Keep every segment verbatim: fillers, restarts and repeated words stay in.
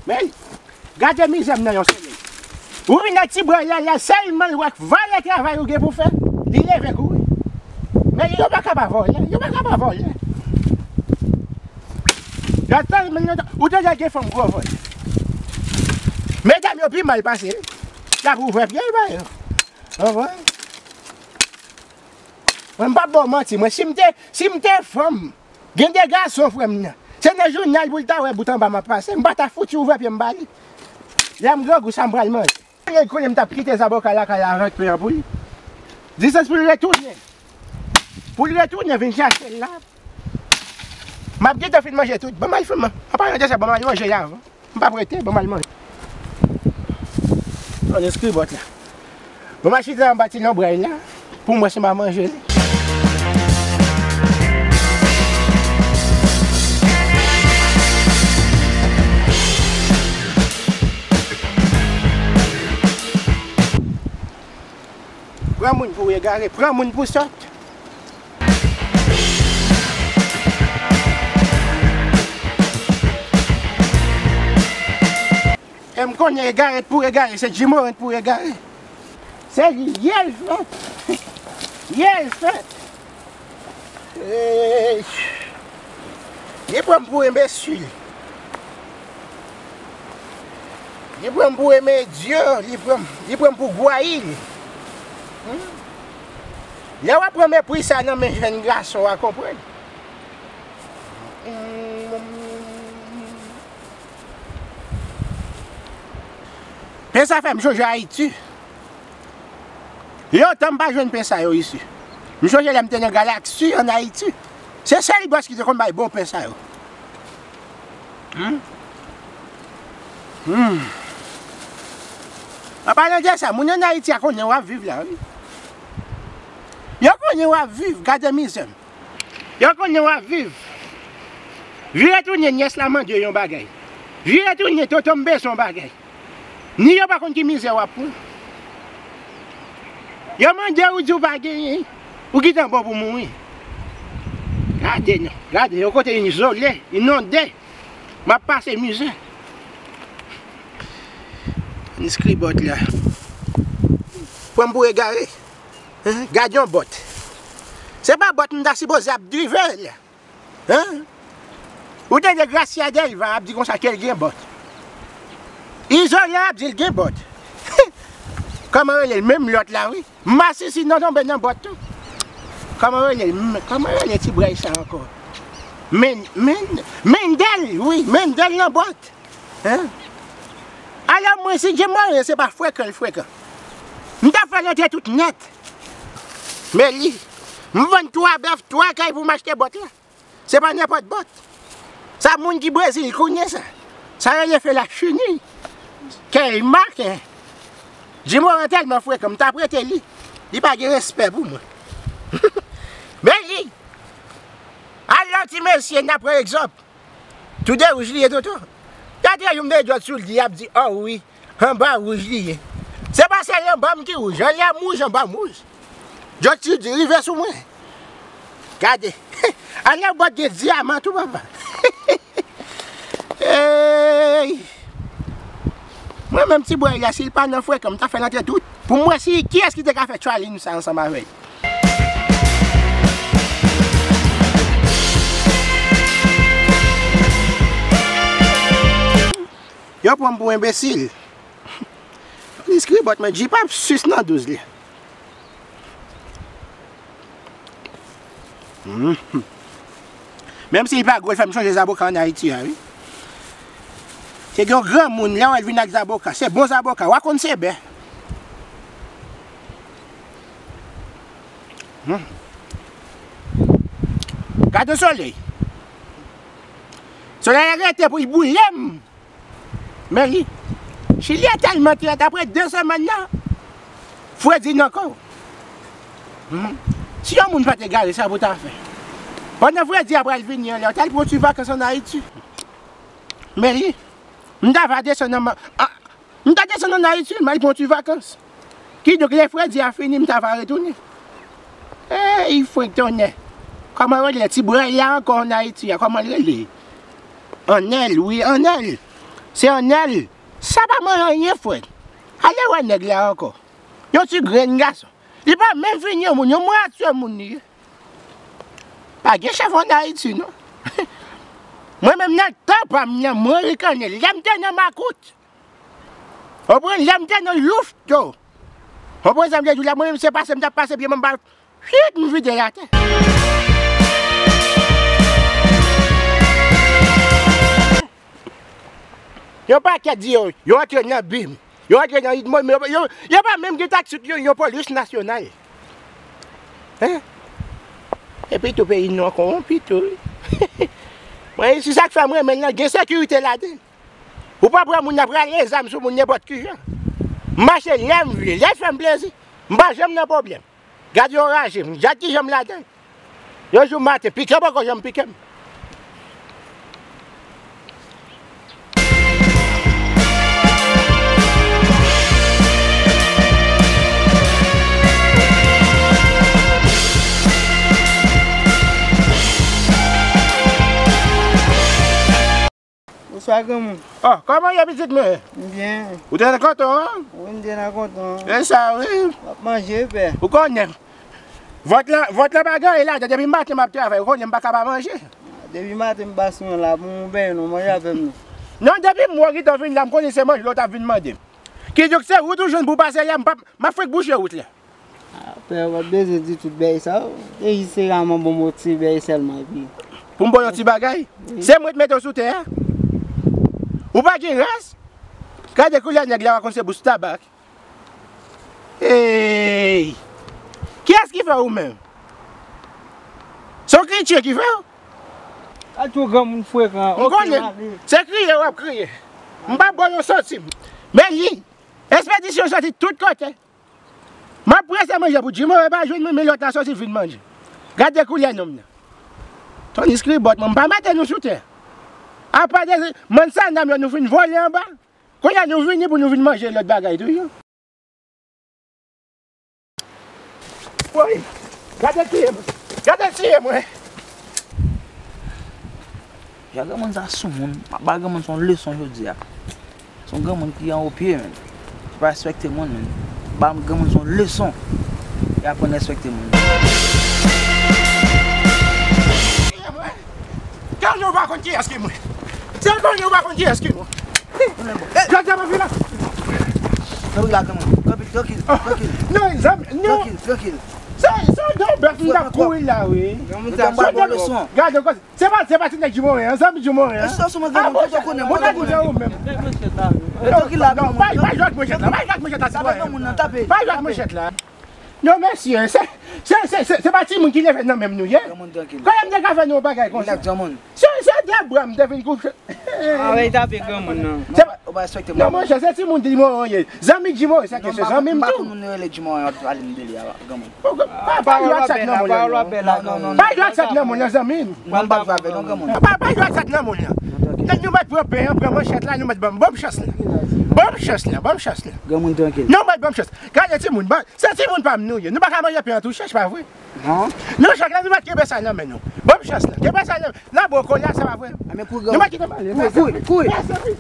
Men, gade mizè m nan yon solèy. Ou vin nan ti bwè la, la sèlman l wè k vòlè travay ou gen pou fè, li leve kouri. Men yo pa ka pa vòlè, yo pa ka pa vòlè. Yo tèlman, yo, ou te gen fanm gwo vòlè. Medam yo pi mal pase, y ap ouvè pye yo ba yo. Konprann? Mwen, m p ap ba w manti, mwen, si m te, si m te fanm, gen de gason, frè m nan. Se nan jounal pou l ta wè bout anba m ap pase. M pa ta fouti ouvè pye m ba li. Lè m grangou, sa m pral manje. Konnen, konnen m t ap kite zaboka lakay la avèk pen an pou li. Distans pou l retounen. Pou l retounen, vin chache l la. M ap gentan fin manje tout. Ban m al fin man-, an palan de sa, ban m al manje la avan. M p ap rete, ban m al manje. An eskribòt la. Ban m al chita anba ti lonbray la, pou m wè si m a manje li. Pran moun pou egare, pran moun pou sòt. E m konnen egare pou egare, se Jimorant pou egare. Se li, ye l fèt. Ye l fèt. Ey. Li pran m pou enbesil. Li pran m pou emedyo, li pran m, li pran m pou gwayil. Hmm? Lè w ap pran mepri sa nan men jèn gason, w a konprann. Hmm. Pen sa fè m chonje Ayiti. Lontan m pa jwenn pen sa yo isi. M chonje lè m te nan Galaksi an Ayiti. Se sèl bòs ki te konn bay bon pen sa yo. Hmm? Hmm. An palan de sa, moun ann Ayiti a konnen w ap viv la, wi. Yo konnen w ap viv, gade mizè m. Yo konnen w ap viv. Vire tounen, nyès la mande yon bagay. Vire tounen, tonton m bezwen yon bagay. Ni yo pa konn ki mizè w ap pran. Yo mande w, ou di w pa genyen. Ou gentan bon pou mouri. Gade non, gade yon kote izole, inonde. M ap pase mizè. Eskribòt la. Pran m pou egare. Hein? Gad yon bòt. Se pa bòt m ta sipoze ap drive la. Hein? Ou tande Gracia Delva ap di konsa ke l gen bòt. Izolan ap di l gen bòt. Kòman rele l? Menm lòt la, wi. Masisi nan tonbe nan bòt tou. Kòman rele l? M-, kòman rele ti bray sa ankò? Men-, men-, Mendel, wi, Mendel nan bòt. Hein? Alò mwen, si Jimorant se pa frekan l frekan, m ta fè l antre tout nèt. Men li, m vann twa bèf, twa kay pou m achte bòt la. Se pa nenpòt bòt. Sa moun ki Brezil konnen sa. Sa rele fè la chini. Kèy maken. Jimorant tèlman frekan, m ta prete li. Li pa gen respè pou mwen. Men li, alò ti mesye, n a pran egzanp. Tou de wouj li ye, tonton. Gade yon de djòt sou li, y ap di, ò wi, anba wouj li ye. Se pa sèl anba m ki wouj, anlè m wouj, anba m wouj. Djòt sou di rive sou mwen. Gade. Anlè bòt gen dyaman tou, papa. Ey! Mwen menm ti bòy la, si l pa nan frekan, m ta fè l antre tout. Pou m wè si, kiyès ki te ka fè tchalin sa ansanm avè l. Yo pran m pou enbesil. Eskribòt mwen, Jeep ap sis nan douz li. Mhm. Menm si li pa gwo, l fè m sonje zaboka ann Ayiti a, wi. Te gen yon granmoun, lè w wè l vin ak zaboka, se bon zaboka, w a konn se bè. Hmm. Gade solèy. Solèy la rete pou l boule m. Men li, Chili a tèlman trèt, apre de semèn nan, fredi nan kò w. Hmm. Si yon moun pa te gare, sa pou ta fè? Pandan fredi a pral vini an la, w t al pran ti vakans ann Ayiti. Men li, m ta va desann nan ma-, a, m ta desann ann Ayiti, m al pran ti vakans. Kidonk, lè fredi a fini, m ta va retounen. Ey, frenk tonnè. Kòman rele ti bray la ankò ann Ayiti a? Kòman l rele? Anèl, wi, Anèl. Se Anèl. Sa pa manyen anyen, frè. Ale wè nèg la ankò. Yon ti grenn gason. Li pa menm fin yon moun, yon mwatsye moun li ye. Pa gen chèf ann Ayiti, non. Mwen menm nan tan pa m nan, mwen rikannen. Lè m te nan makout. Ou konprann? Lè m te nan lousto. Ou konprann sa m te di w la? Mwen menm se pase m t ap pase pye m anba. Chit, m vide l atè. Yon pakèt di yo, yo antre nan bi m. Yo antre nan ritm mwen, men yo, yo, yo pa menm gen taksi, yo, yo polis nasyonal. Hein? Epi tou peyi nou an kowonpi tou, wi. Mwen, se sa k fè mwen renmen l lan, gen sekirite ladan l. Ou pa pran moun nan prale zam sou moun nenpòt ki jan. M mache lè m vle, lè l fè m plezi. M pa janm nan pwoblèm. Gade yon raje, m gad ki jan m ladan l. Yon jou maten, pike poko janm pike m. Bonswa, granmoun. Oh, kòman ye, pitit mwen? M byen. Ou te nan kanton an? Wi, m te nan kanton an. E sa, wi. M ap manje, pè. Ou konnen. Vant lan, vant lan pa gen anyen ladan. Depi maten m ap travay. Ou konnen m pa ka pa manje. Depi maten m pa sou yon la pou m benyen non, manje avè m non. Non, depi m wè w gentan vin la, m konnen se manje w t ap vin mande m. Kidonk se wout ou jwenn pou w pase la, m p ap, m ap frenk bouche wout la. Ah, pè, w pa bezwen di tout bagay sa yo. E jis se raman bon moti bagay sèlman, epi. Pou m ba w yon ti bagay? Wi. Se mwen ki mete w sou tè a? Ou pa gen ras? Gade koulye nèg la, pa konn se bous tabak. Ey! Kiyès ki fè w menm? Se yon kretyen ki fè w? A tou granmoun frekan, m konnen. Se kriye w ap kriye. M p ap ba w yon santim. Men li, espedisyon soti tout kote. M ap prese manje pou Jimore pa jwenn mwen, men lòt la soti vin manje. Gade koulye nonm nan. Tandis ki bòt mwen, m pa mete nou sou tè. Apa de mann sanam yo nou fin vole anba. Kounye a nou vini pou nou vin manje lòt bagay tou, yo. Woy! Gade tiye mwen! Gade tiye mwen! Jan granmoun sa soumoun, m ap ba granmoun sa yon leson jodi a. Se yon granmoun ki anwo pye, menn. Ki pa respekte moun, menn. Ba granmoun sa yon leson. E aprann respekte moun. Kounye a w pa konn kiyès ki mwen. Se kounye a w pa konn kiyès ki mwen. Jodi a m ap vin la. Kanpe la, kanpe. Kanpe, trankil, trankil. Non, zanmi, non. Trankil, trankil. Se, se yon bèf m t ap kouri la, wi. Gade, gade, se pa, se pa ti nèg Jimore an, zanmi Jimore an. Mwen ta di ou menm. Trankil la, non, pa, pa jwe ak manchèt la, pa jwe ak manchèt la, sitwayen. Pa jwe ak manchèt la. Non, mesye, se, se, se, se, se pa timoun ki leve nan men m nou ye. Granmoun trankil. Kote m te ka fè nou yon bagay konsa? Rilaks, granmoun. Se, se de bra m te vin kouche. Arete tape granmoun nan. Se pa, ou pa respekte mwen. Non, monchè, se timoun Jimore ye. Zanmi Jimore, se ke se zanmi m tou. M pa konn moun yo rele Jimore, w ap pale m de li a, granmoun. Pa, pa jwe ak sa k nan men w lan, non. Non, non, non. Pa jwe ak sa k nan men w lan, zanmi m. Mwen m pa jwe avè non, granmoun. Pa, pa jwe ak sa k nan men w lan. Nèg nou mèt pran pen an, pran manchèt la, nou mèt ban m, ban m chans la. Ban m chans la, ban m chans la. Granmoun trankil. Nou mèt ban m chans. Gade timoun, ban, se timoun pa m nou ye. Nou pa ka manje pen an tou chèch, pa vre? Non. Non, chak la nou mèt kenbe sa nan men nou. Ban m chans la. Kenbe sa nan, nan boko la, sa pa vre? A, men kouri, granmoun. Nou mèt kite m ale. Kouri, kouri, kouri. Mèsi, mèsi.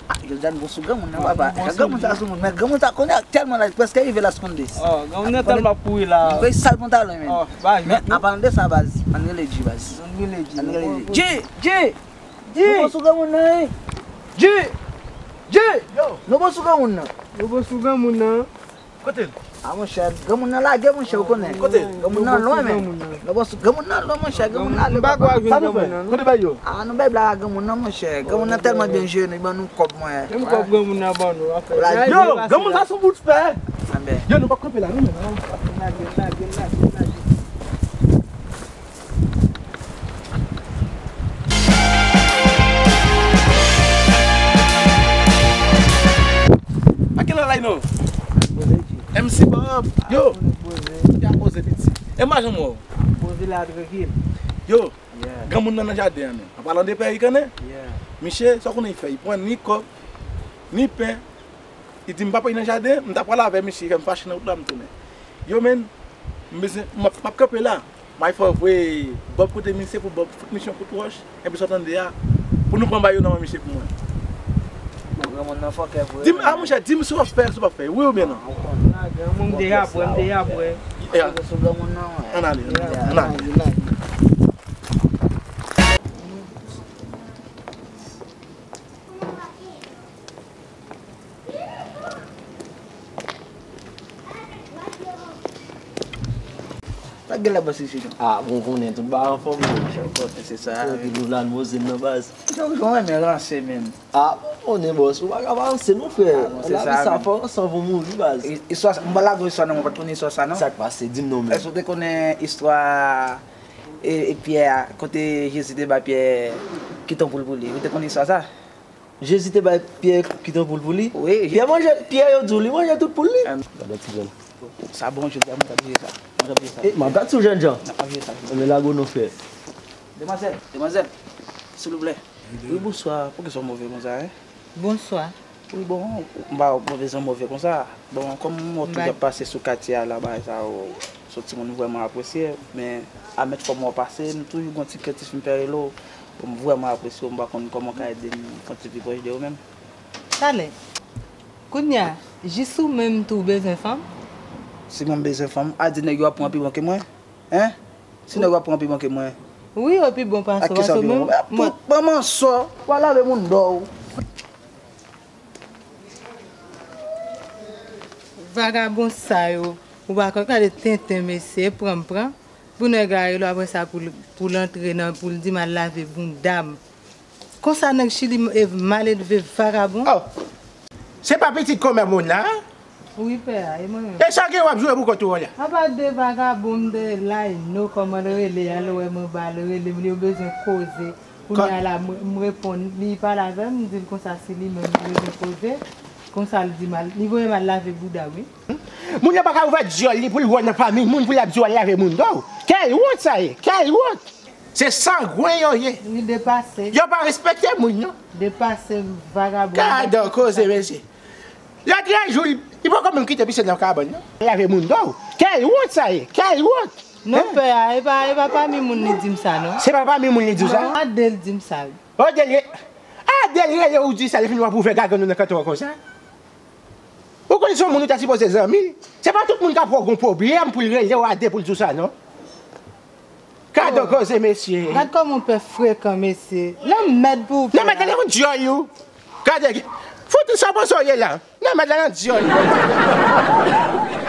Ah, Jòdàn bon sou granmoun nan, papa. Jan granmoun sa sou moun. Men granmoun sa konnen tèlman laj, prèske rive Las Condes. Oh, granmoun nan tèlman ap kouri la. Li voye sal pantalon, men. Oh, ba, men, apalan de sa, baz, ann rele G, baz. Ann rele G. Ann rele G. G! G! G! Nou bon sou granmoun nan, wi. G! G! Yo! Nou bon sou granmoun nan. Nou bon sou granmoun nan. Kote l? A, monchè, granmoun nan lage, monchè, ou konnen. Kote l? Granmoun nan lwen, men. Nou bon sou granmoun nan lwen, monchè, granmoun nan lwen, papa. Sa nou fè? Kote bay yo? A, nou bay blag a granmoun nan, monchè. Granmoun nan tèlman byen jere nou, li ban nou kòb, mwen. Menm kòb granmoun nan ban nou, anfè. Yo, granmoun sa se yon bout fè. Anben. Yo, nou p ap kanpe la, non, men. Lage, lage, lage, lage. A ki lè w la, non? M C Bob. Yo. Ya poze piti. E m pa janm wè w. Poze la trankil. Yo. Yeah. Granmoun nan nan jaden an, men. An palan de pè, li konnen. Yeah. Misye, sa w konnen li fè? Li pran ni kòb, ni pen. Li di m pa pral nan jaden, m ta pral avè misye, fè m fache nan wout la, m tounen. Yo, menn, m bezwen, m ap, m ap kanpe la. M al fè voye Bob kote misye pou Bob fout misye yon kout wòch, epi sa w tande a, pou nou pran bagay yo nan men misye pou mwen. Moun nan fòkè vre. Di m, a monchè, di m si w ap fè, si w p ap fè. Wi oubyen non? Mwen m deja prè, m deja prè. Ann ale, ann ale, ann ale. Pa gen la bas isit non. Ah, bon, konnen tout bagay anfòm wi. Chèf, se sa. Yo di nou la nou poze nan baz. Jan w renmen ranse menm. Ah, bon, konnen bòs, ou pa ka ranse non frè. Ah, bon, se sa menm. Lavi sa fò ranse anvan w mouri baz. Istwa sa, m pa lage istwa nan, mwen pa t konnen istwa sa non. Sa k pase, di m non menm. Èske w te konnen istwa e, e Pyè a, kote Jezi te bay Pyè kite yon poul pou li? Ou te konnen istwa sa? Jezi te bay Pyè kite yon poul pou li? Wi. Pyè manje, Pyè yo di w li manje tout poul li? Gade ti jèn. Sa bon, jodi a mwen t ap jere sa. Mwen t ap jere sa. E, m ap gad sou jènjan. N ap jere sa. Mwen lage w non frè. Demwazèl, demwazèl, silvouplè. Wi, bonswa. Poukisa w move konsa, en? Bonswa. Wi, bon, m pa, mwen bezwen move konsa. Bon, kòm m wè w toujou ap pase sou katye a la, bagay sa yo, se yon timoun m vrèman apresye, men a mèt fwa m wè w pase, m toujou gen yon ti krentif m pè rele w. Bon, m vrèman apresye w, m pa konn kòman w ka ede m fè yon ti pi pwòch de ou menm. Talè. Kounye a, jis ou menm tou w bezwen fanm? Si mwen m bezwen fanm, a di nèg yo ap pran pi bon ke mwen? Hein? Si nèg yo ap pran pi bon ke mwen? Wi, yo pi bon pase w, pase w menm. Ak kisa w pi bon? Tout manman sò, w a lave moun dò w. Vagabon sa yo, ou pa konn gade tenten mesye, pran m pran. Pou nèg la rele w apre sa pou l, pou l antre nan, pou l di m al lave bounda m. Konsa nèg Chili e maledve vagabon. Oh! Se pa pitit kòmè moun la? Wi pè a, e mwen menm. E sa gen w ap jwe pou kont ou an la? Apa de vagabon m de Layno kòman l rele a, l wè m anba l rele m, li yo bezwen koze. Kounye a la, m, m reponn, li pale avè m, m di l konsa si li menm li bezwen koze. Konsa l di m al, li voye m al lave bouda m, wi. Moun nan pa ka ouvè dyòl li pou l wè nan fanmi moun pou l ap di w al lave moun dò. Kèl wont sa ye? Kèl wont? Se sangwen yo ye. Li depase. Yo pa respekte moun non. Depase vagabon. Gadon koze mesye. Lòt jou li, li poko menm kite pise nan kabann non. Lave moun dò. Kèl wont sa ye? Kèl wont? Non pè a, e pa, e pa pami moun li di m sa non. Se pa pami moun li di w sa? Non, a de l di m sa wi. O de l, a de l rele ou di sa, li fin w ap ouvè gagann ou nan kanto an konsa. Ou konn se yon moun ou ta sipoze zanmi l. Se pa tout moun k ap wè w gon pwoblèm pou l rele w a de pou l di w sa non. Gadon koze mesye. Gad kòman w pè frekan mesye. Lanmèd pou ou pè. Lanmèd la nan dyòl ou. Gade, fout sa panse w ye la. Lanmèd la nan dyòl ou.